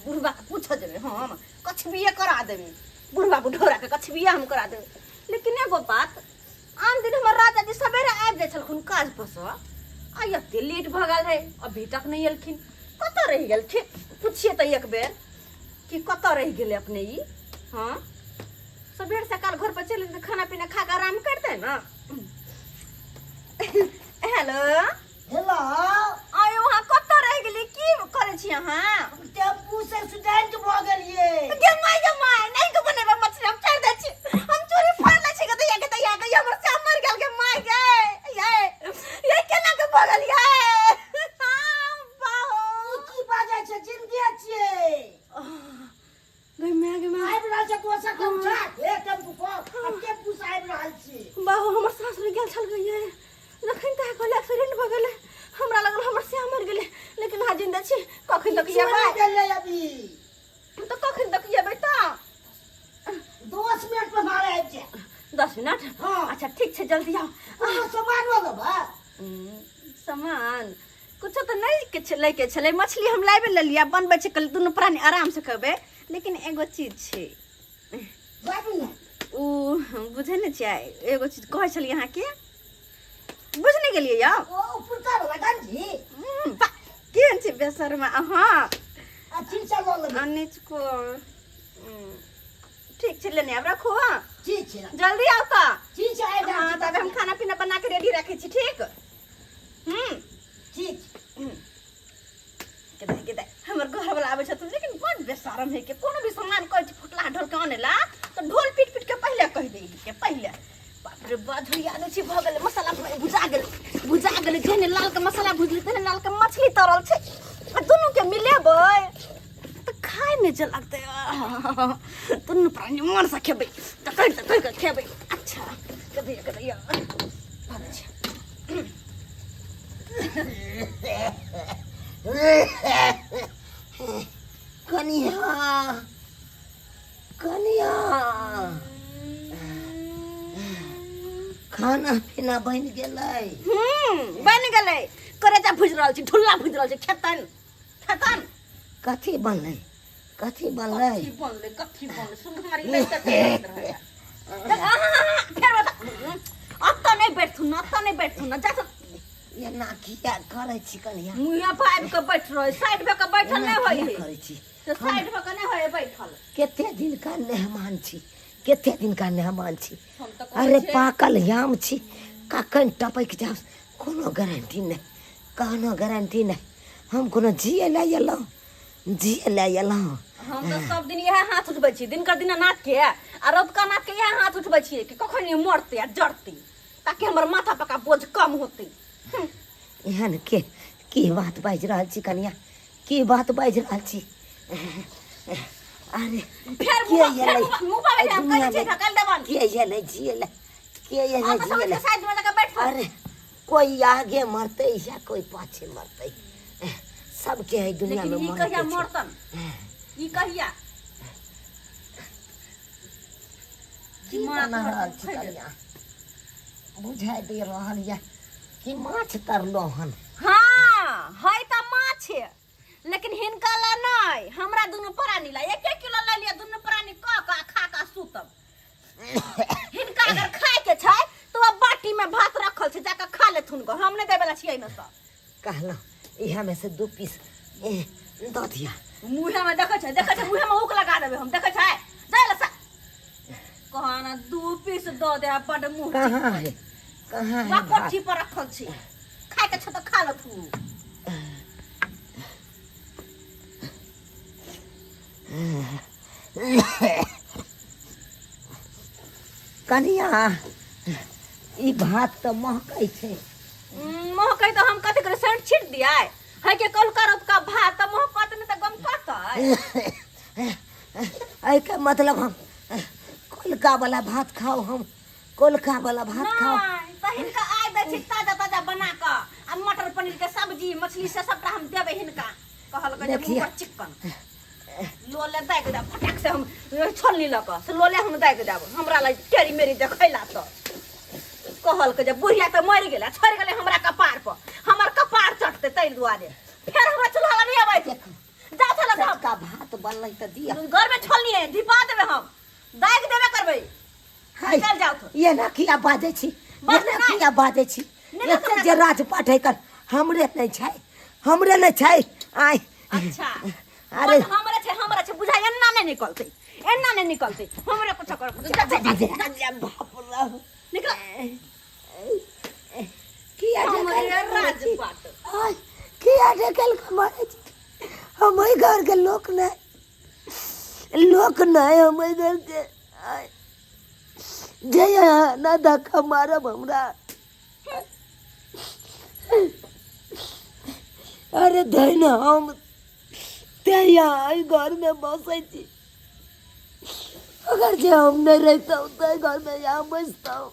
बुढ़बा के पूछऽ जेबै हम कछबिए करा देबै बुढ़बा बुढ़ौरा के कछबिए हम करा देबै लेकिन एगो बात आन दिन हमर राजा जी सवेरे आबि जाइ छलखुन काज पर से आ एते लेट भऽ गेल है अभी तक नहि एलखिन कतऽ रहि गेलखिन पुछिए तऽ एक बेर कि कतऽ रहि गेलै अपने ई हँ सबेर सकाल घर पर चलि खाना पीना खा कऽ आराम करतै ने हेलो हेलो आयो अहाँ कतऽ रहि गेलियै की करै छी अहाँ टेम्पू से एक्सीडेंट भऽ गेलियै गे माय गे माय नहि के बनेबै मछली हम छोड़ि दै छी हम चूड़ी फाड़ लै छी गे दैया के दैया के हमर श्याम मरि गेल गे माय गे ये ये केना के भऽ गेल ये बाहो ई की बाजै छै जिंदे छियै गै माय गे माय आबि रहल छै दोसर टेम्पू छै हे टेम्पू पर आ टेम्पू से आबि रहल छी बाबू हमर सास लग गेल छल गई जखन तक कहले एक्सीडेंट भऽ गेलै हमरा लगल हमर श्याम मरि गेलै लेकिन अहाँ जिंदा छी कखन तक किछु एबै नहि गेलै अभी तऽ कखन तक एबै तऽ 10 मिनट पर मारे आबि जाए 10 मिनट हाँ। अच्छा ठीक छै जल्दी आउ कोनो सामान लेबै सामान कुछो तऽ नहि किछु लैके छलै मछली हम लाबि लेलियै बनबै छै कहलियै दुनू प्राणी आरामसँ खेबै लेकिन एगो चीज छै बाबू ने ओ बुझै नहि छियै एगो चीज कहै छलियै अहाँके बुझि नहि गेलियै यौ ओ उपरका वाला गंजी वाह, केहन छै बेसरमा अहाँ आ चिंचा लऽ लेबै आ निचको ठीक छै लेने आब रखू हँ ठीक छै जल्दी आउ तऽ ठीक छै आबि हँ तब हम खाना पीना बना के रेडी रखै छी ठीक ठीक केदाइ केदाइ हमर घरवला आबै छथुन लेकिन बड बेशरम है के कोनो भी सामान कहै छै फुटला ढोल के आने ला तऽ ढोल पीट पीट के पहिले कहि दै के पहिले बाप रे बा झुरिया दै छी भऽ गेलै मसाला पूरा भुजा गेलै भुजा गेलै जेहने लाल के मसाला भुजलै तेहने लाल के मछली तरल छै आ दुनू के मिलेबै तऽ खायमे जे लगतै आह, दुनू प्राणी मनसँ खेबै तकड़ि तकड़ि कऽ खेबै अच्छा कदैया कदैया अच्छा कनिया कनिया खाना पीना बनि गेलै बनि गेलै करेजा भुजि रहल छी ढुल्ला भुजि रहल छी खेतन खेतन कथी बनलै कथी बनलै कथी बनलै कथी बनलै सुनहारी नहि तऽ रहै फेर बता अतऽ नहि बैठथुन अतऽ नहि बैठथुन जा एना किया करै छी कनिया मुँहे पर आबि कऽ बैठ रहे साइड भऽ कऽ बैठल एना नहि होइ किया है करै छी से साइड भऽ कऽ नहि होइ है बैठल कते दिनका मेहमान छी कते दिनका मेहमान छी हम तऽ कहै अरे छियै, पाकल याम छी कखन टपकि जायब कोनो गारंटी नहि कोनो गारंटी नहि हम कोनो जिए लए एलहुँ जिए लए एलहुँ हम तऽ सब दिन इएह हाथ उठबै छी दिनकर दिनानाथ के आ रौतका नाथ के इएह हाथ उठबै छियै कि कखन ई मरतै आ जरतै ताकि हमर माथा पका बोझ कम होतै एहन के की बात बाजि रहल छी कनिया की बात बाजि रहल छी अरे फेर के मुँह फेर एलै मुँह पर बैठे हम कहै छियै ढकल देबन के एलै जिए के एलै हम तऽ जिए समझ साइड में जाके बैठ अरे कोई आगे मरते या कोई पाछे मरते सबके है दुनिया लेकिन में ई मरे कहिया के छै। मरतन ई कहिया की दिमाग बना रहल छी खै कनिया बुझाइ दे रहल यऽ कि माछ तरलो हन हाँ है तऽ माछ लेकिन हिनका ला नहि हमरा दुनू प्राणी ला एक एक किलो ले लिअ दुनू प्राणी कऽ कऽ आ खा कऽ सुतब हिनका अगर खाय के छै तो अब बाटी में भात रखल छै जाके खा लेथुन गो हम नहि देबै ला छियै एहिमे सँ कहलहुँ इएह में से दू पीस ए, दऽ दिअ मुँहे में देखै छै देखै छै मुँहे में हुक लगा देबै हम देखै छै जाय ला कहना दू पीस दऽ दे बड मुँह कहाँ है कहाँ है वहाँ भात कोठी पर रखल छै खाय के छै तऽ खा लथु कनिया ई भात तऽ महकै छै महकै तऽ हम कथी करी सेंट छीट दियै है के कल रतुका भात तऽ महकत नहि तऽ गमकतै एहिके मतलब हम कोलका वाला भात खाउ हम कोलका वाला भात खाउ नहि तऽ हिनका आइ दै छी ताजा ताजा बना कऽ आ मटर पनीर के सब्जी मछली से सबटा हम देबै हिनका कहलकै जे देखिए। मुँह पर चिक्कन लोले दए के देब फटाक से हम छोलनी लऽ कऽ से लोले हम दए के देब हमरा लग टेरी मेरी देखैला तऽ कहलकै जे बुढ़िया तऽ मरि गेलै छोड़ि गेलै हमरा कपार पर हमर कपार चटतै ताहि दुआरे फेर हमरा चूल्हा लग नहि अबै छै जाओ चला जाओ। का भात बनलै तऽ दिअ। घर में छोलनी है, धिपा देबे हम, दाग देबे करबै। हाय, निकल जाओ तो। एना किया बाजै छी? बस एना नहि। किया बाजै छी? नहि, एते जे राजपाट है कर हमरे नहि छै, हमरे नहि छै। आय। अच्छा। अरे। बस हमरे छै, हमरे छै बुझाइ, एना नहि निकलतै, एना नहि निकलतै, हमरे कुछ कर। जा, जा, जा, जा, बाप रे। निकल। किया हमरे ढकेल के मारै छी? राजपाट। आय, किया ढकेल के मारै छी? हम ओहि घर के लोक नहि, लोक नहि हम ओहि घर के। आय, जे अहाँ ना धक्का मारब हमरा। अरे धन हम ते यहाँ एहि घरमे बसै छी। अगर जे हम नहि रहितहुँ तऽ एहि घरमे यहाँ बैसतहुँ?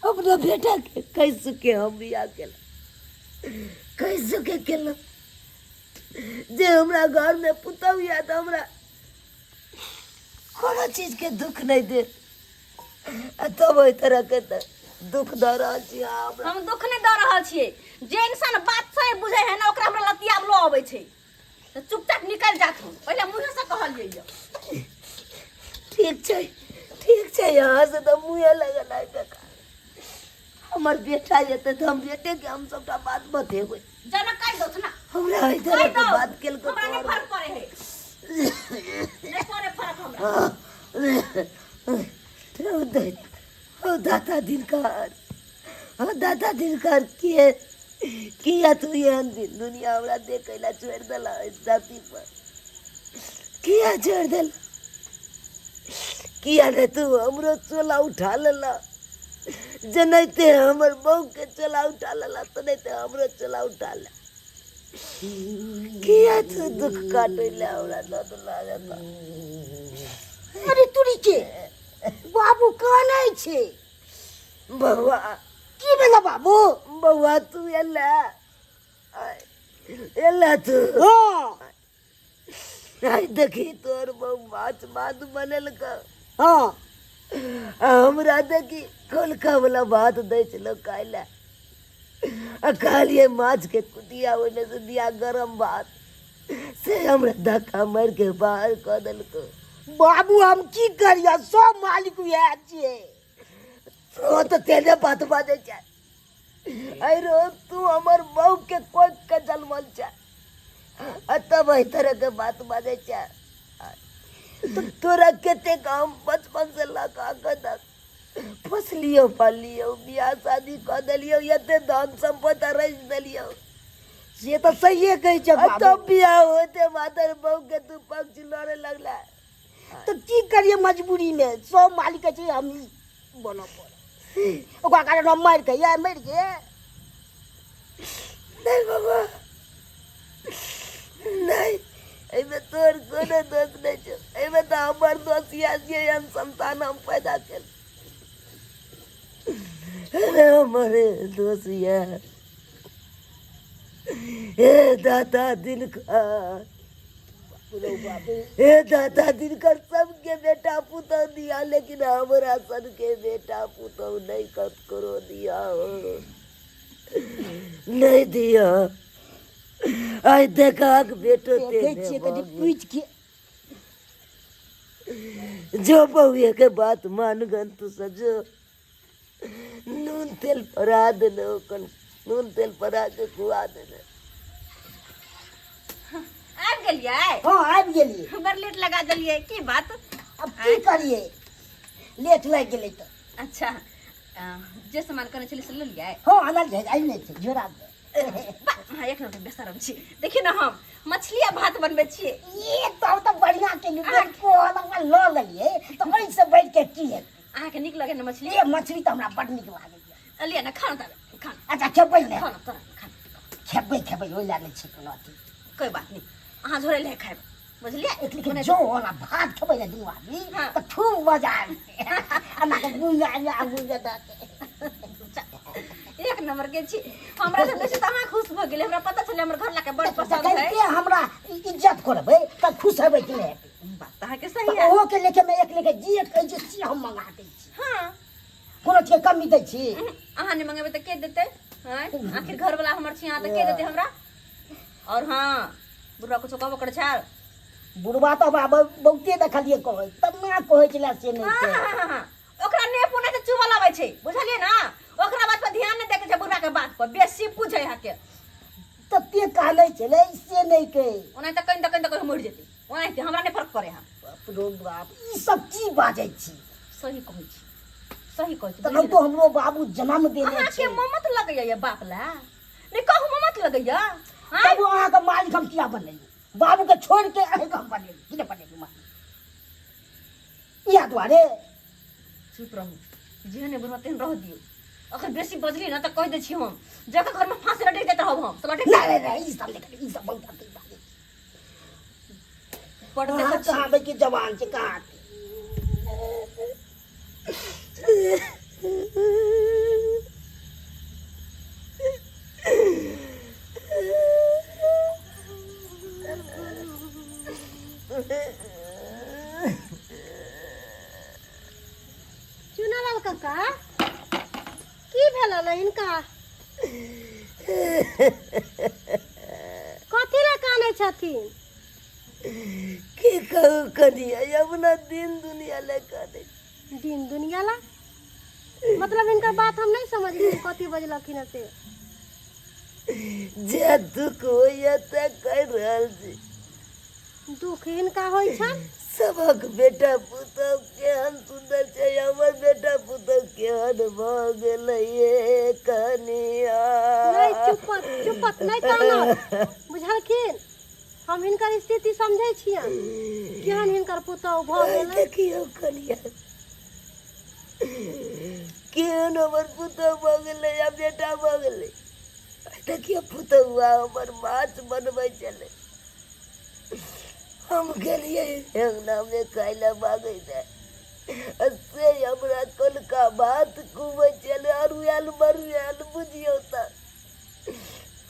अपना बेटाके कैसे के हम बियाह केलहुँ, कैसे के केलहुँ जे हमरा घरमे पुतहु यऽ तऽ हमरा कोनो चीजके दुःख नहि देत, आ तब एहि तरहके तऽ दुःख दऽ रहल छी अहाँ हमरा। हम दुख नहि दऽ रहल छियै। जे इंसान बात सही बुझै है ना, ओकरा हमरा लतियाब लो अबै छै, तऽ चुपचाप निकलि जाथुन, पहिले मुँहे से कहलियै यऽ। ठीक छै, ठीक छै। यहाँ से तऽ मुँहे लगल है बेकार। हमर बेटा एतै तऽ हम बेटेके हम सबटा बात बतेबै। जना कहि दौथ ना। हमरा एहि कहि तरहके दौ। बात केलकै। हमरा नहि तोहर फर्क पड़े है, नहि पड़े फर्क हमरा। ओ दाता दिनकर, ओ दाता दिनकर, के किया तू एहन दिन दुनिया हमरा देखै ला छोड़ि देला? एहि धरती पर किया छोड़ि देला? किया नहि तू हमरो चोला उठा लेला? जेनाहिते हमर बहूके चोला उठा लेला, तेनाहिते हमरो चोला उठा ले। किया तू दुख काटै ला हमरा दऽ देला एना? अरे तुरी के बाबू कानै छै। बौआ। की भेलै बाबू? बौआ, तू एला, एला तू? हाँ। आइ देखी, तोहर बहु माछ भात बनेलक। हाँ। आ हमरा देखी खोलका वाला भात दै छलो खाय लए, आ कहलियै माछ के कुटिया ओहिमे से दिया गरम भात, से हमरा धक्का मारि के बाहर कऽ देलको। बाबू, हम की करियै? सब मालिक उएह छियै। तो तऽ तेने बात बाजै छै। अरे तू हमर बहू के कोख के जन्मल छै, आ तब एहि तरह के बात बाजै छै। तोरा कतेक हम बचपन से लऽ कऽ एखन तक पोसलियौ, पाललियौ, बियाह शादी कऽ देलियौ, एते धन सम्पत्ति रचि देलियौ। से तऽ सहिए कहै छै आ बाबू। तब बियाह होते मातर बहू के तू पक्ष लड़े लगला। तऽ की करियै मजबूरीमे? सब मालिक छै, हम बनऽ पड़ल ओकरा कारण। हम मारि के या मरि गे। नहीं बाबा, नहीं, एहिमे तोहर कोनो दोष नहि छौ। एहिमे तऽ हमर दोष इएह छियै, एहन संतान हम पैदा केल। अरे हमर दोष इएह। हे दाता दिनकर, हे दाता दिनकर, सबके बेटा पुतहु दिया, लेकिन हमरा सनके बेटा पुतहु नहि ककरो दिया हो, नहि दिया। आइ देखाक बेटो देखै छियै कनि पूछि के। जो बहुए के बात मान गन तू सजो, नून तेल परा देने, ओकर नून तेल परा के खुआ देने। आबि गेलियै? हँ, आबि गेलियै। बड़ लेट लगा देलियै, की बात? आब की करियै, लेट लागि गेलै तऽ। अच्छा, जे सामान कहने छलियै से लेलियै? हँ, आनल छै, आइ नहि छै झोरा। अहाँ एक नंबर बेशरम छी। देखियौ ने, हम मछली आ भात बनबै छियै। ये तब तऽ बढ़िआँ केलियै, लऽ लेलियै तऽ ओहिसँ बढ़ि के की हेतै? अहाँके नीक लगै ने मछली? ये मछली तऽ हमरा बड नीक लागैए। लिअ ने, खाउ ने तब, खाउ। अच्छा, खेबै ने? खाउ ने, तोरा खाउ। खेबै, खेबै, ओहि लए नहि छै कोनो अथी। कोई बात नहीं, अहाँ झोरे ले खायब, बुझलियै? लेकिन जो ओना भात खेबै ने दुनू आदमी हाँ। तऽ खूब मजा आबि एना कऽ गुंजा गुंजा दऽ के। एक नंबर के छी। हमरा से बेसी तऽ अहाँ खुश भऽ गेलै। हमरा पता छलै हमर घर लाके बड़ पसंद है। जखन हमरा इज्जत करबै तऽ खुश हेबै कि नहि हेबै? बात तऽ अहाँके सही तऽ है। ओहो के लेके मे एक लेके जे कहै छै से हम मंगा दै छी। हाँ। कोनो चीज कमी दै छी? अहाँ नहि मंगेबै तऽ के देतै? आँय, आखिर घरवाला हमर छी अहाँ, तऽ के देतै हमरा? और हाँ, बुढ़वा कुछो कहबो करै छै? बुढ़वा तऽ हमरा बहुते देखलियै कहै, तना कहै छलै से नहि हाँ, छै। हाँ, हाँ, हाँ। ओकरा ने पुने से चुबल अबै छै, बुझलियै ना? ओकरा बात पर ध्यान नहि दैके छै, बुढ़वा के बात पर बेसी बुझै हके। तते कानै छलै से नहि कहै। ओना तऽ कनि तऽ कनि तऽ कहियो मरि जेतै, ओनाहिते हमरा नहि फर्क पड़ै हँ। बाप रो बाप, ई सब की बाजै छी? सही कहै छी, सही कहै छी। तखन तो हमरो बाबू जन्म देने अहाँके छै। ममत लगैया ये बाप ला? नहि कहू, ममत लगैया? आँय? तब अहाँके मालिक हम किया बनेलहुँ? बाबूके छोड़ि के अहाँके हम बनेलहुँ कि नहि बनेलहुँ मालिक? इएह दुआरे। चुप रहू, जेहन बुढ़वा तेहन रह दियौ। अखन बेसी बजली ना तऽ कहि दै छी हम, जकर घरमे फांसी लटकि जाइत रहब हम से लटकि। नहि नहि, ई सब नहि करी, ई सब बहुत अथी बात। बड़ अहाँ देखै छी। कहाँ के जवान छै कहाँ के? चुनालाल काका, की भेल ने हिनका? कथी लए कानै छथिन? की कहू कनिया, अपना दिन दुनिया ले कानै। दिन दुनिया ला मतलब? हिनकर बात हम नहीं समझली, कथी बजलखिन से। जे दुख होइए ते कहि रहल छी। दुख हिनका होइ छनि? सबक बेटा पुतहु केहन सुन्दर छै, हमर बेटा पुतहु केहन भऽ गेलै ये कनिया। नहीं, चुपत चुपत, नहीं कानत, बुझलखिन? हम हिनकर स्थिति समझै छियनि, केहन हिनकर पुतहु भऽ गेलै। देखियौ कनिया, केहन हमर पुतहु भऽ गेलै आ बेटा भऽ गेलै। देखियौ, पुतहुआ हमर माछ बनबै छलै, हम गेलियै अङ्गनामे खाय लए मांगै लए, आ से हमरा कलका भात खुबै छलै अरुआयल मरुआयल। बुझियौ तऽ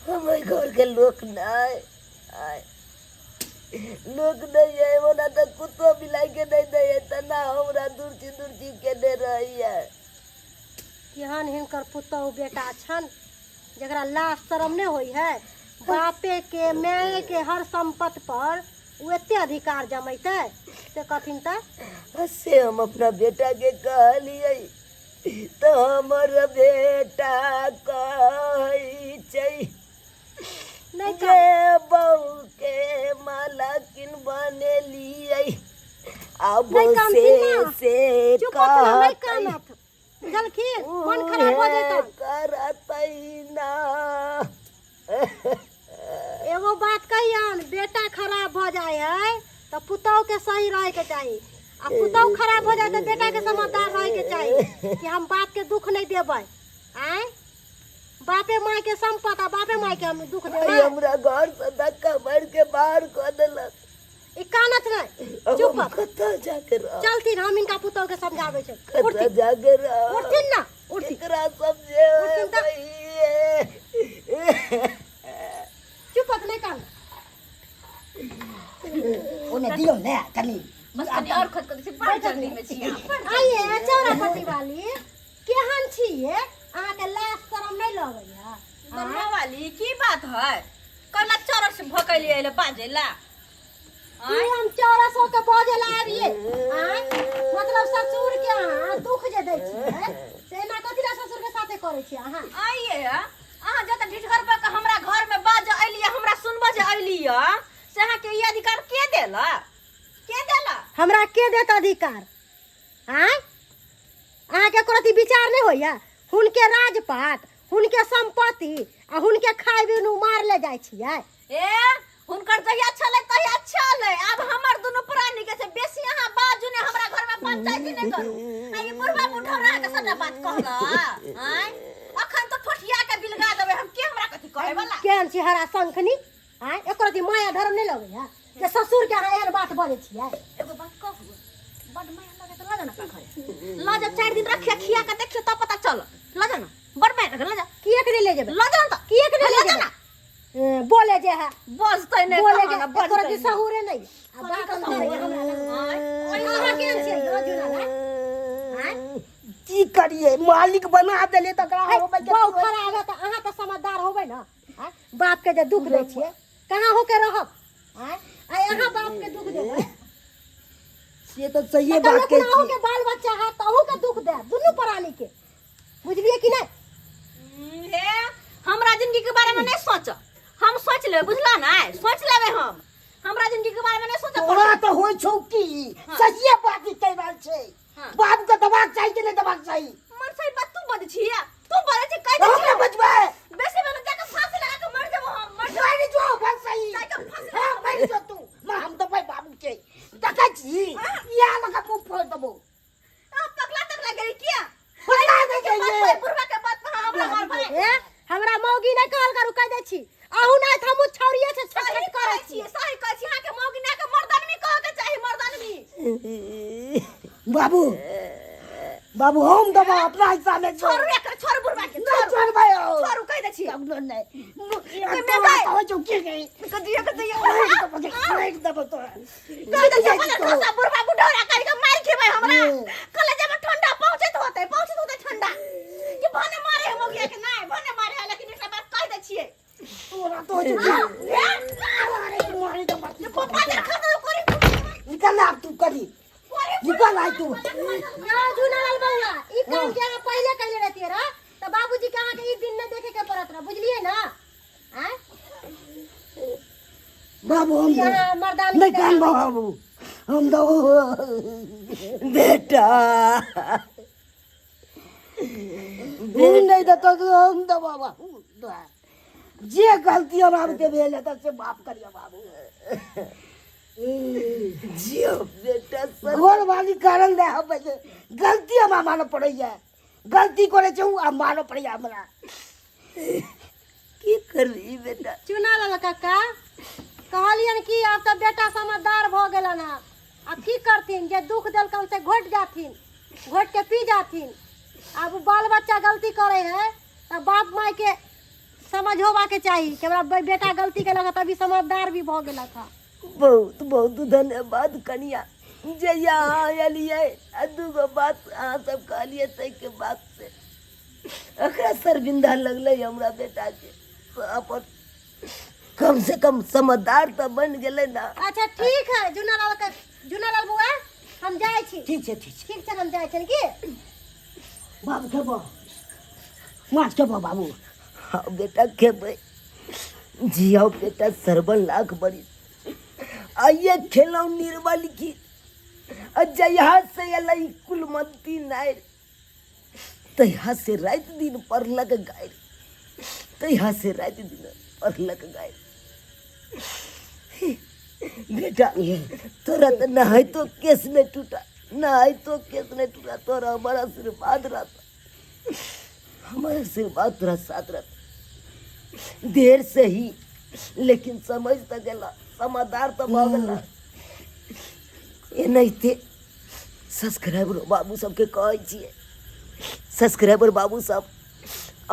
हम एहि घरके लोक नहि आय, लोक नहि अइ। ओना तऽ कुत्तो बिलाइके नहि दैए, तेना हमरा दुर्ची दुर्ची केने रहैए। केहन हिनकर पुतहु बेटा छनि, जकरा लाज शरम नहि होइ है? बापे के माये के हर संपत्ति पर ओ एते अधिकार जमेतै से कहथिन तऽ। से हम अपना बेटाके कहलियै तऽ हमर बेटा कहै छै नहि जे बहूके मालकिन बनेलियै आब नहि से कानथिन ना। से चुप ना, नहि कहतै कानत, बुझलखिन? मन खराब भऽ जेतनि। करतै ना। एगो बात कहियन, बेटा खराब भऽ जाइ है तऽ पुतहु के सही रहैके चाही, आ पुतहु खराब भऽ जाइ तऽ बेटा के समझदार रहैके चाही कि हम बाप के दुख नहि देबै। आँय, बापे माय के संपत्ति आ बापे माय के हम दुख आइ देबै? हमरा घरसँ धक्का मारि के बाहर कऽ देलक। ई कानत नहि। अब चुप। हम कतऽ जाके रहब? चलथिन, हम हिनका पुतहु के समझाबै छै। कतऽ उठथिन। जाके रहब? उठथिन ना, उठथिन। केकरा समझे? उठथिन तऽ। चुप, नहि कान। ओने दियौ ने कनि। बस कनि और खोद कऽ दै छी, बड़ जल्दी मे छी अहाँ, बड़। आइए चौरापट्टी वाली, केहन छियै? अहाँके लाज शरम नहि लगैया? बनिया वाली, की बात है? कहला चरस भकैली अइले बाजै ला। की हम चौरस होके बजे ला आबियै? आँय, मतलब ससुर के अहाँ दुख जे दै छियै से एना कथी ला ससुर के साथे करै छियै अहाँ? आइए अहाँ जत ढिठगर पर के हमरा घर में बाज अइली, हमरा सुनबऽ जे अइली, से अहाँके ई अधिकार के देला? के देला? हमरा के देत अधिकार? आँय, अहाँके एको रत्ती विचार नहि होइया? हुनके राजपाट, हुनके सम्पत्ति आ हुनके खाय बिनु मारले जाइ छियै। ए, हुनकर जहिया छलै तहिया छलै, आब हमर दुनू प्राणी के छै। बेसी अहाँ बाजू ने, हमरा घर में पंचायती नहि करू। आ ई बुढ़वा बुढ़ौरा अहाँके सबटा बात कहला? आँय, अखन तऽ ठोठिया के बिलगा देबै हम। के हमरा कथी कहै वाला? केहन छी हरा शंखनी? आँय, एको रत्ती माया धर्म नहि लगैया जे ससुर के अहाँ एहन बात बजै छियै? एगो बात कहू, बड माया लगे तऽ लऽ जा ना अपना घरे, लऽ जा। 4 दिन रखिए, खिया के देखियो तब पता चल। लऽ जा ना, बड माया लगे, लऽ जा। किएक नहि ले जेबै? लऽ जा ना तऽ। किएक नहि ले लऽ जा जेबै? ना। ए, बोले जे है। बजतै नहि बोले तहन जे ना, एको बजतै रत्ती नहि। सहुरे नहि आ बात अंतर हमरा लग। आँय, अहाँ केहन छियै यौ जुनाला? आँय? की करिए, मालिक बना देले तकरा होबै के। बहु खराब है तऽ अहाँ तऽ समझदार होबै ने? आँय, बाप के जे दुख दै छियै, कहाँ होके रहब? आँय आ अहाँ बाप के दुख देबै से तऽ सहिए तऽ बात लेकिन कहै अहूँ छी के बाल बच्चा है तऽ अहूँ के दुख देब दुनू प्राणी के बुझलियै कि नहि हे हमरा जिंदगी के बारे में नहीं सोच हम सोच लेबै बुझला ना सोच लेबै हम हमरा जिंदगी के बारे में नहीं सोच तोरा तऽ होइ छौ की सहिए बात ई कहि रहल छै हाँ। बाप के दबाक चाही कि नहि दबाक चाही मन सही बात तू बज छी तू बजे छी कह दे हम नहि बचबै बेसी बेला जाके फांसी लगा के मर जेबो हम मर जेबो मरि जो बस सही जाके फांसी हाँ मरि जो तू मां हम दबै बाबू के देखै छी इएह लऽ कऽ मुँह फोड़ि देबौ आ पगला तगला गेली किया पगला नहि गेलियै। बुढ़वा के बात पर हमरा मारबै ए हमरा मौगी नहि कहल करू कहि दै छी अहूँ नहि तऽ हमहूँ छौड़िए छै छट सही छट कहै करै छी छी सही कहै छी अहाँके मौगी ना के मर्दानमी कहऽ के चाही मर्दानमी बाबू बाबू हम देबो अपना हिस्सा में छोड़ू एकर छोड़ू बुढ़वा के नहीं छोड़ू छोड़बै हो छोड़ू कहि दै छी कखनो नहीं मे तोरा गए। कहै छौ की गई कदियो कदियो मारि देबो मारि देबो तोरा कहि दै छी पहिले खसा बुढ़वा बुढ़ौरा कहि के मारि खेबै हमरा हम्म। कलेजा में ठंडा पहुंचैत होतै पहुंचैत होतै ठंडा कि भने मारे हम मौगिया के नहीं भने मारे है लेकिन एकटा बात कहि दै छियै तोरा तो होइ छौ की अरे मारि देबो पप्पा जे खसा कोरी निकल आब तू करी निकल आइ तू ना झुनालाल बउआ ई काम जे अहाँ पहिले कैले रहतियै रह तऽ बाबूजी के अहाँके ई दिन नहि देखे के पड़त रह बुझलियै ना आँय बाबू हम ई अहाँ मर्दानी नहीं कान बाबू हम दो बेटा नहीं देतो तो हम दो बाबू जे गलती हमरा बुते भेल हेतै से माफ करियो बाबू जियो बेटा सब घर वाली कारण दे हम जे गलती हमरा मानऽ पड़ैया गलती करै छै आ मानऽ पड़ैया हमरा की करबी बेटा चुना लाल काका कहलियन कि आब तऽ बेटा समझदार भऽ गेलन हँ आब की करथिन जे दुख देलकन से घोटि जाथिन घोटि के पी जाथिन आब बाल बच्चा गलती करै है तऽ बाप माय के समझ होबाके चाही कि हमरा बेटा गलती केलक हँ तभी समझदार भी भऽ गेलक हँ बहुत बहुत धन्यवाद कनिया जे यहाँ एलियै आ दूगो बात अहाँ सब कहलियै ताहिके बाद से एकरा शर्मिंदा लगलै हमरा बेटाके अपन कम से कम समझदार तऽ बनि गेलै ने अच्छा ठीक है जूनालाल का जूनालाल बुआ हम जाइ छी ठीक छै ठीक छै ठीक छै हम जाइ छी की बाबू खेबो माछ खेबो बाबू हाँ बेटा खेबै जियाओ बेटा सरबन लाख बरिस आइए खेलौं निर्मल की आ जहिया से एलै कुलमंती नारि तहिया से राति दिन पढ़लक गारि तहिया से राति दिन पढ़लक गारि बेटा तोरा तऽ नहाइतो केस नहि टूटा नहाइतो केस नहि टूटा तोरा हमर आशीर्वाद रहता हमर आशीर्वाद तोरा साथ रहता देर से ही लेकिन समझ तऽ गेला समादार तऽ भऽ गेला एनाहिते सब्सक्राइबर बाबू सबके कहै छियै सब्सक्राइबर बाबू सब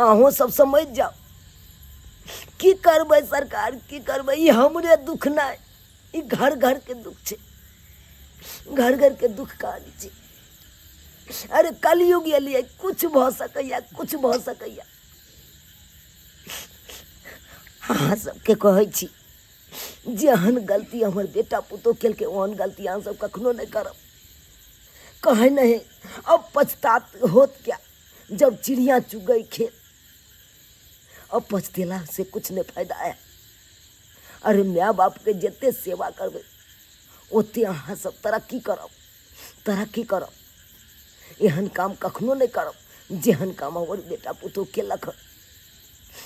अहूँ सब समझि जाउ की करबै सरकार की करबै ई हमरे दुख नहि ई घर घरके दुख छै घर घरके दुख कहानी छै अरे कलयुग एलियै कुछ भऽ सकैया कुछ भऽ सकैया अहाँ सबके कहै छी जेहन गलती हमर बेटा पुतोह केलकै ओहन गलती अहाँ सब कखनो नहि करब कहै नहि अब पछतात होत क्या जब चिड़िया चुग गई खेत अब पछतेला से कुछ नहीं फायदा है अरे माय बापके जते सेवा करबै ओते अहाँ सब तरक्की करब तरक्की करब एहन काम कखनो नहि करब जेहन काम हमर बेटा पुतोह केलक हँ।